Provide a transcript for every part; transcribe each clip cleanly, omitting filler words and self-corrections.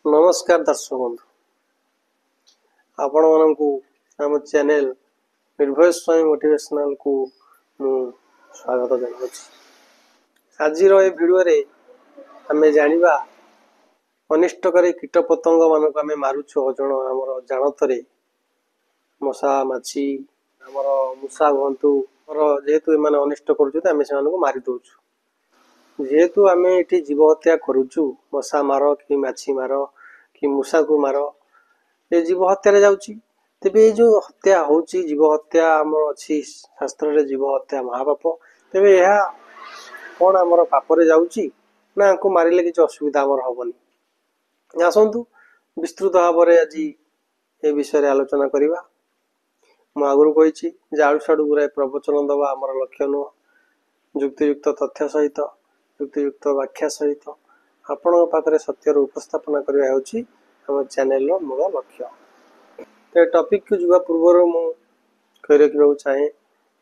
ନମସ୍କାର ଦର୍ଶକ ବନ୍ଧୁ, ଆପଣମାନଙ୍କୁ ଆମ ଚ୍ୟାନେଲ ନିର୍ଭୟ ସ୍ୱାମୀ ମୋଟିଭେସନାଲକୁ ମୁଁ ସ୍ୱାଗତ ଜଣାଉଛି। ଆଜିର ଏ ଭିଡ଼ିଓରେ ଆମେ ଜାଣିବା, ଅନିଷ୍ଟକାରୀ କୀଟ ପତଙ୍ଗ ମାନଙ୍କୁ ଆମେ ମାରୁଛୁ ଅଜଣ ଆମର ଜାଣତରେ। ମଶା, ମାଛି, ଆମର ମୂଷା ହୁଅନ୍ତୁ, ଆମର ଯେହେତୁ ଏମାନେ ଅନିଷ୍ଟ କରୁଛନ୍ତି, ଆମେ ସେମାନଙ୍କୁ ମାରି ଦଉଛୁ। ଯେହେତୁ ଆମେ ଏଠି ଜୀବ ହତ୍ୟା କରୁଛୁ, ମଶା ମାର କି ମାଛି ମାର କି ମୂଷାକୁ ମାର, ଏ ଜୀବ ହତ୍ୟାରେ ଯାଉଛି। ତେବେ ଏଇ ଯୋଉ ହତ୍ୟା ହଉଛି, ଜୀବ ହତ୍ୟା ଆମର ଅଛି ଶାସ୍ତ୍ରରେ, ଜୀବ ହତ୍ୟା ମହାପାପ। ତେବେ ଏହା କ'ଣ ଆମର ପାପରେ ଯାଉଛି ନା ଆଙ୍କୁ ମାରିଲେ କିଛି ଅସୁବିଧା ଆମର ହବନି? ଆସନ୍ତୁ ବିସ୍ତୃତ ଭାବରେ ଆଜି ଏ ବିଷୟରେ ଆଲୋଚନା କରିବା। ମୁଁ ଆଗରୁ କହିଛି ଯେ ଆଡ଼ୁ ସାଡ଼ୁ ଗୁରାଏ ପ୍ରବଚନ ଦେବା ଆମର ଲକ୍ଷ୍ୟ ନୁହଁ। ଯୁକ୍ତିଯୁକ୍ତ ତଥ୍ୟ ସହିତ, ଯୁକ୍ତିଯୁକ୍ତ ବ୍ୟାଖ୍ୟା ସହିତ ଆପଣଙ୍କ ପାଖରେ ସତ୍ୟର ଉପସ୍ଥାପନା କରିବା ହେଉଛି ଆମ ଚ୍ୟାନେଲର ମୂଳ ଲକ୍ଷ୍ୟ। ତ ଏ ଟପିକକୁ ଯିବା ପୂର୍ବରୁ ମୁଁ କହି ରଖିବାକୁ ଚାହେଁ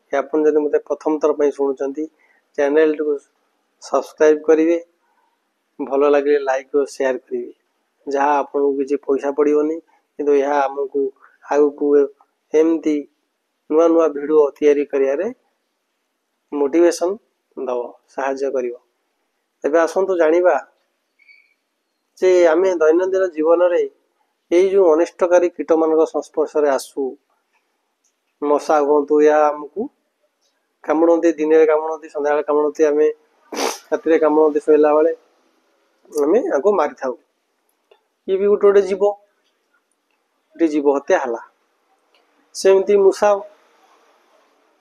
କି ଆପଣ ଯଦି ମୋତେ ପ୍ରଥମ ଥର ପାଇଁ ଶୁଣୁଛନ୍ତି, ଚ୍ୟାନେଲଟିକୁ ସବସ୍କ୍ରାଇବ୍ କରିବେ, ଭଲ ଲାଗିଲେ ଲାଇକ୍ ଓ ସେୟାର କରିବେ। ଯାହା ଆପଣଙ୍କୁ କିଛି ପଇସା ପଡ଼ିବନି, କିନ୍ତୁ ଏହା ଆମକୁ ଆଗକୁ ଏମିତି ନୂଆ ନୂଆ ଭିଡ଼ିଓ ତିଆରି କରିବାରେ ମୋଟିଭେସନ୍ ଦେବ, ସାହାଯ୍ୟ କରିବ। ଏବେ ଆସନ୍ତୁ ଜାଣିବା ଯେ ଆମେ ଦୈନନ୍ଦିନ ଜୀବନରେ ଏଇ ଯେଉଁ ଅନିଷ୍ଟକାରୀ କୀଟମାନଙ୍କ ସଂସ୍ପର୍ଶରେ ଆସୁ, ମଶା ହୁଅନ୍ତୁ, ଏହା ଆମକୁ କାମୁଡ଼ନ୍ତି, ଦିନରେ କାମୁଡ଼ନ୍ତି, ସନ୍ଧ୍ୟାବେଳେ କାମୁଡ଼ନ୍ତି, ଆମେ ରାତିରେ କାମୁଡ଼ନ୍ତି ଶୋଇଲା ବେଳେ, ଆମେ ଆକୁ ମାରିଥାଉ। ଇଏ ବି ଗୋଟେ ଗୋଟେ ଜୀବ, ଏଠି ଜୀବ ହତ୍ୟା ହେଲା। ସେମିତି ମୂଷା,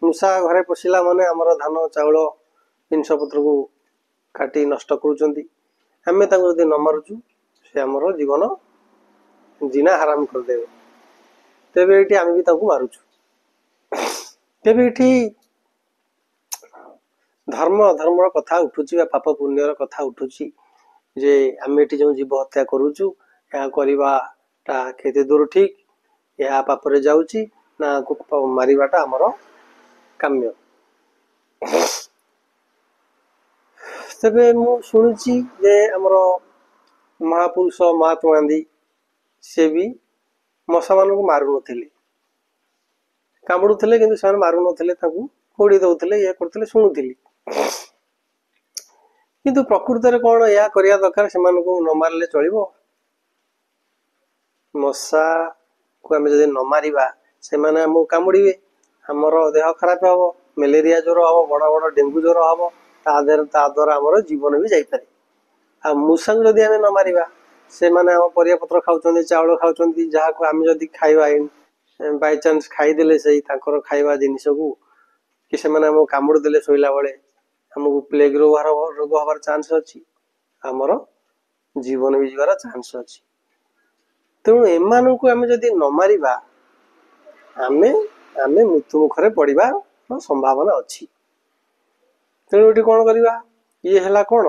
ମୂଷା ଘରେ ପଶିଲା ମାନେ ଆମର ଧାନ, ଚାଉଳ, ଜିନିଷପତ୍ରକୁ କାଟି ନଷ୍ଟ କରୁଛନ୍ତି। ଆମେ ତାଙ୍କୁ ଯଦି ନ ମାରୁଛୁ, ସେ ଆମର ଜୀବନ ଜିନା ହାରାମ କରିଦେବେ। ତେବେ ଏଇଠି ଆମେ ବି ତାଙ୍କୁ ମାରୁଛୁ। ତେବେ ଏଠି ଧର୍ମ ଅଧର୍ମର କଥା ଉଠୁଛି ବା ପାପ ପୁଣ୍ୟର କଥା ଉଠୁଛି ଯେ ଆମେ ଏଠି ଯେଉଁ ଜୀବ ହତ୍ୟା କରୁଛୁ, ଏହା କରିବାଟା କେତେ ଦୂର ଠିକ? ଏହା ପାପରେ ଯାଉଛି ନା ମାରିବାଟା ଆମର କାମ୍ୟ? ତେବେ ମୁଁ ଶୁଣୁଛି ଯେ ଆମର ମହାପୁରୁଷ ମହାତ୍ମା ଗାନ୍ଧୀ, ସେ ବି ମଶାମାନଙ୍କୁ ମାରୁନଥିଲେ। କାମୁଡ଼ୁଥିଲେ କିନ୍ତୁ ସେମାନେ ମାରୁନଥିଲେ, ତାଙ୍କୁ ପୋଡ଼ି ଦଉଥିଲେ, ଇଏ କରୁଥିଲେ, ଶୁଣୁଥିଲି। କିନ୍ତୁ ପ୍ରକୃତରେ କ'ଣ ଏହା କରିବା ଦରକାର? ସେମାନଙ୍କୁ ନ ମାରିଲେ ଚଳିବ? ମଶାକୁ ଆମେ ଯଦି ନ ମାରିବା, ସେମାନେ ଆମକୁ କାମୁଡ଼ିବେ, ଆମର ଦେହ ଖରାପ ହବ, ମ୍ୟାଲେରିଆ ଜ୍ୱର ହବ, ବଡ଼ ବଡ଼ ଡେଙ୍ଗୁ ଜ୍ୱର ହବ, ତା ଦେହରେ ତା ଦ୍ୱାରା ଆମର ଜୀବନ ବି ଯାଇପାରେ। ଆଉ ମୂଷାଙ୍କୁ ଯଦି ଆମେ ନ ମାରିବା, ସେମାନେ ଆମ ପରିବା ପତ୍ର ଖାଉଛନ୍ତି, ଚାଉଳ ଖାଉଛନ୍ତି, ଯାହାକୁ ଆମେ ଯଦି ଖାଇବା, ବାଇଚାନ୍ସ ଖାଇଦେଲେ ସେଇ ତାଙ୍କର ଖାଇବା ଜିନିଷକୁ, କି ସେମାନେ ଆମକୁ କାମୁଡ଼ି ଦେଲେ ଶୋଇଲା ବେଳେ, ଆମକୁ ପ୍ଲେଗ ରୋଗ ହବାର ଚାନ୍ସ ଅଛି, ଆମର ଜୀବନ ବି ଯିବାର ଚାନ୍ସ ଅଛି। ତେଣୁ ଏମାନଙ୍କୁ ଆମେ ଯଦି ନ ମାରିବା, ଆମେ ମୃତ୍ୟୁ ମୁଖରେ ପଡ଼ିବାର ସମ୍ଭାବନା ଅଛି। ତେଣୁ ଏଠି କ'ଣ କରିବା? ଇଏ ହେଲା କ'ଣ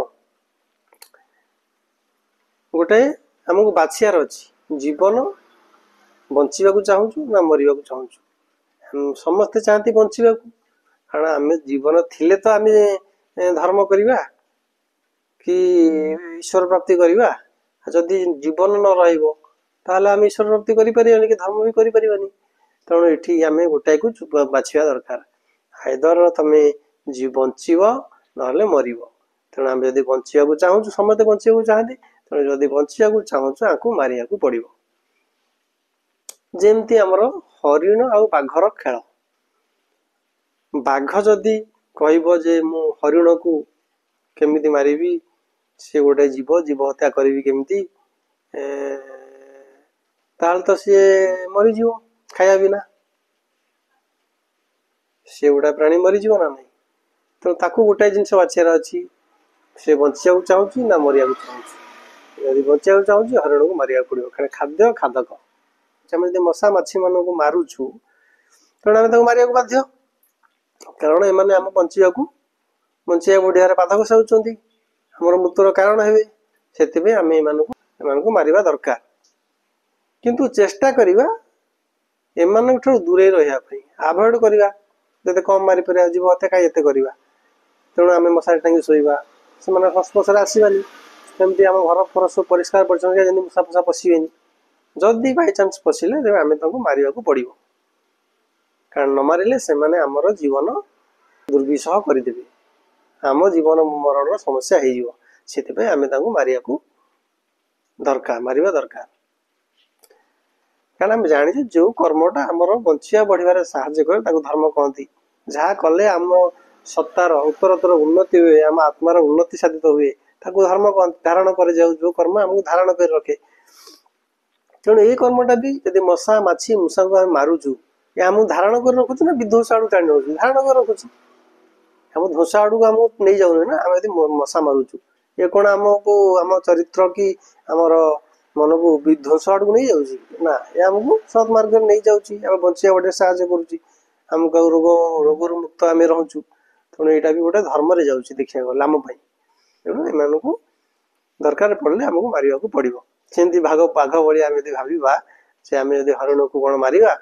ଗୋଟେ ଆମକୁ ବାଛିବାର ଅଛି, ଜୀବନ ବଞ୍ଚିବାକୁ ଚାହୁଁଛୁ ନା ମରିବାକୁ ଚାହୁଁଛୁ? ସମସ୍ତେ ଚାହାନ୍ତି ବଞ୍ଚିବାକୁ, କାରଣ ଆମେ ଜୀବନ ଥିଲେ ତ ଆମେ ଧର୍ମ କରିବା କି ଈଶ୍ୱର ପ୍ରାପ୍ତି କରିବା। ଯଦି ଜୀବନ ନ ରହିବ, ତାହେଲେ ଆମେ ଈଶ୍ୱର ପ୍ରାପ୍ତି କରିପାରିବାନି କି ଧର୍ମ ବି କରିପାରିବାନି। ତେଣୁ ଏଠି ଆମେ ଗୋଟାଏକୁ ବାଛିବା ଦରକାର। ଆଇଦର ତମେ ବଞ୍ଚିବ ନହେଲେ ମରିବ। ତେଣୁ ଆମେ ଯଦି ବଞ୍ଚିବାକୁ ଚାହୁଁଛୁ, ସମସ୍ତେ ବଞ୍ଚିବାକୁ ଚାହାନ୍ତି, ତେଣୁ ଯଦି ବଞ୍ଚିବାକୁ ଚାହୁଁଛୁ, ଆକୁ ମାରିବାକୁ ପଡ଼ିବ। ଯେମିତି ଆମର ହରିଣ ଆଉ ବାଘର ଖେଳ। ବାଘ ଯଦି କହିବ ଯେ ମୁଁ ହରିଣକୁ କେମିତି ମାରିବି, ସେ ଗୋଟେ ଜୀବ, ଜୀବ ହତ୍ୟା କରିବି କେମିତି, ତାହେଲେ ତ ସିଏ ମରିଯିବ ଖାଇବା ବିନା। ସିଏ ଗୋଟେ ପ୍ରାଣୀ, ମରିଯିବ ନା ନାହିଁ? ତେଣୁ ତାକୁ ଗୋଟାଏ ଜିନିଷ ବାଛିବାର ଅଛି, ସେ ବଞ୍ଚିବାକୁ ଚାହୁଁଛି ନା ମରିବାକୁ ଚାହୁଁଛି? ଯଦି ବଞ୍ଚିବାକୁ ଚାହୁଁଛି, ହରିଣକୁ ମାରିବାକୁ ପଡ଼ିବ, କାରଣ ଖାଦ୍ୟ ଖାଦକ। ଆମେ ଯଦି ମଶା ମାଛିମାନଙ୍କୁ ମାରୁଛୁ, ତେଣୁ ଆମେ ତାକୁ ମାରିବାକୁ ବାଧ୍ୟ, କାରଣ ଏମାନେ ଆମ ବଞ୍ଚିବା ବଢ଼ିବାରେ ବାଧକ ସାଜୁଛନ୍ତି, ଆମର ମୃତ୍ୟୁର କାରଣ ହେବେ। ସେଥିପାଇଁ ଆମେ ଏମାନଙ୍କୁ ମାରିବା ଦରକାର। କିନ୍ତୁ ଚେଷ୍ଟା କରିବା ଏମାନଙ୍କ ଠାରୁ ଦୂରେଇ ରହିବା ପାଇଁ, ଆଭଏଡ କରିବା, ଯେତେ କମ୍ ମାରିପାରିବା। ଜୀବ ହତ୍ୟା କାହିଁ ଏତେ କରିବା? ତେଣୁ ଆମେ ମଶାରୀ ଟାଙ୍ଗି ଶୋଇବା, ସେମାନଙ୍କ ସଂସ୍ପର୍ଶରେ ଆସିବାନି। ସେମିତି ଆମ ଘର ଫର ସବୁ ପରିଷ୍କାର ପରିଚ୍ଛନ୍ନ, ଯେମିତି ମୂଷା ଫୁଷା ପଶିବେନି। ଯଦି ବାଇଚାନ୍ସ ପଶିଲେ, ତେବେ ଆମେ ତାଙ୍କୁ ମାରିବାକୁ ପଡ଼ିବ, କାରଣ ନ ମାରିଲେ ସେମାନେ ଆମର ଜୀବନ ଦୁର୍ବିସହ କରିଦେବେ, ଆମ ଜୀବନ ମରଣର ସମସ୍ୟା ହେଇଯିବ। ସେଥିପାଇଁ ଆମେ ତାଙ୍କୁ ମାରିବାକୁ ଦରକାର, ମାରିବା ଦରକାର। କାରଣ ଆମେ ଜାଣିଛୁ, ଯେଉଁ କର୍ମଟା ଆମର ବଞ୍ଚିବା ବଢ଼ିବାରେ ସାହାଯ୍ୟ କରେ, ତାକୁ ଧର୍ମ କହନ୍ତି। ଯାହା କଲେ ଆମ ସତ୍ତାର ଉତ୍ତରୋତ୍ତର ଉନ୍ନତି ହୁଏ, ଆମ ଆତ୍ମାର ଉନ୍ନତି ସାଧିତ ହୁଏ, ତାକୁ ଧର୍ମ କହନ୍ତି। ଧାରଣ କରି ଯାଉ, ଯେଉଁ କର୍ମ ଆମକୁ ଧାରଣ କରି ରଖେ। ତେଣୁ ଏଇ କର୍ମଟା ବି ଯଦି ମଶା, ମାଛି, ମୂଷାଙ୍କୁ ଆମେ ମାରୁଛୁ, ଏ ଆମକୁ ଧାରଣ କରି ରଖୁଛୁ ନା ବିଧ୍ୱଂସ ଆଡ଼କୁ ଟାଣି ରଖୁଛୁ? ଧାରଣ କରି ରଖୁଛି, ଆମ ଧ୍ୱଂସ ଆଡ଼କୁ ଆମକୁ ନେଇଯାଉନି ନା। ଆମେ ଯଦି ମଶା ମାରୁଛୁ, ଏ କ'ଣ ଆମକୁ, ଆମ ଚରିତ୍ର କି ଆମର ମନକୁ ବିଧ୍ୱଂସ ଆଡ଼କୁ ନେଇଯାଉଛି ନା? ଏ ଆମକୁ ସତ୍ ମାର୍ଗରେ ନେଇଯାଉଛି, ଆମେ ବଞ୍ଚିବା ବଢ଼ିବାରେ ସାହାଯ୍ୟ କରୁଛି, ଆମକୁ ଆଉ ରୋଗରୁ ମୁକ୍ତ ଆମେ ରହୁଛୁ। ତେଣୁ ଏଇଟା ବି ଗୋଟେ ଧର୍ମରେ ଯାଉଛି ଦେଖିବାକୁ ଗଲେ ଆମ ପାଇଁ। ତେଣୁ ଏମାନଙ୍କୁ ଦରକାର ପଡ଼ିଲେ ଆମକୁ ମାରିବାକୁ ପଡ଼ିବ। ସେମିତି ବାଘ ଭଳିଆ ଆମେ ଯଦି ଭାବିବା ଯେ ଆମେ ଯଦି ହରିଣକୁ କ'ଣ ମାରିବା,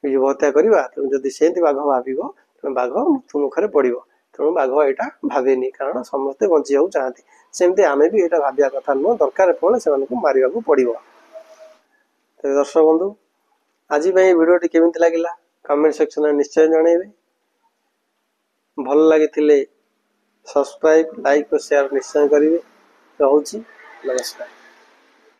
ଜୀବ ହତ୍ୟା କରିବା, ତେଣୁ ଯଦି ସେମିତି ବାଘ ଭାବିବ, ତେଣୁ ବାଘ ମୃତ୍ୟୁ ମୁଖରେ ପଡ଼ିବ। ତେଣୁ ବାଘ ଏଇଟା ଭାବେନି, କାରଣ ସମସ୍ତେ ବଞ୍ଚିବାକୁ ଚାହାନ୍ତି। ସେମିତି ଆମେ ବି ଏଇଟା ଭାବିବା କଥା ନୁହଁ, ଦରକାର ପଡ଼ିଲେ ସେମାନଙ୍କୁ ମାରିବାକୁ ପଡ଼ିବ। ତେବେ ଦର୍ଶକ ବନ୍ଧୁ, ଆଜି ପାଇଁ ଭିଡ଼ିଓଟି କେମିତି ଲାଗିଲା, କମେଣ୍ଟ ସେକ୍ସନରେ ନିଶ୍ଚୟ ଜଣାଇବେ। ଭଲ ଲାଗିଥିଲେ ସବସ୍କ୍ରାଇବ୍, ଲାଇକ୍ ଓ ସେୟାର ନିଶ୍ଚୟ କରିବେ। ରହୁଛି, ନମସ୍କାର।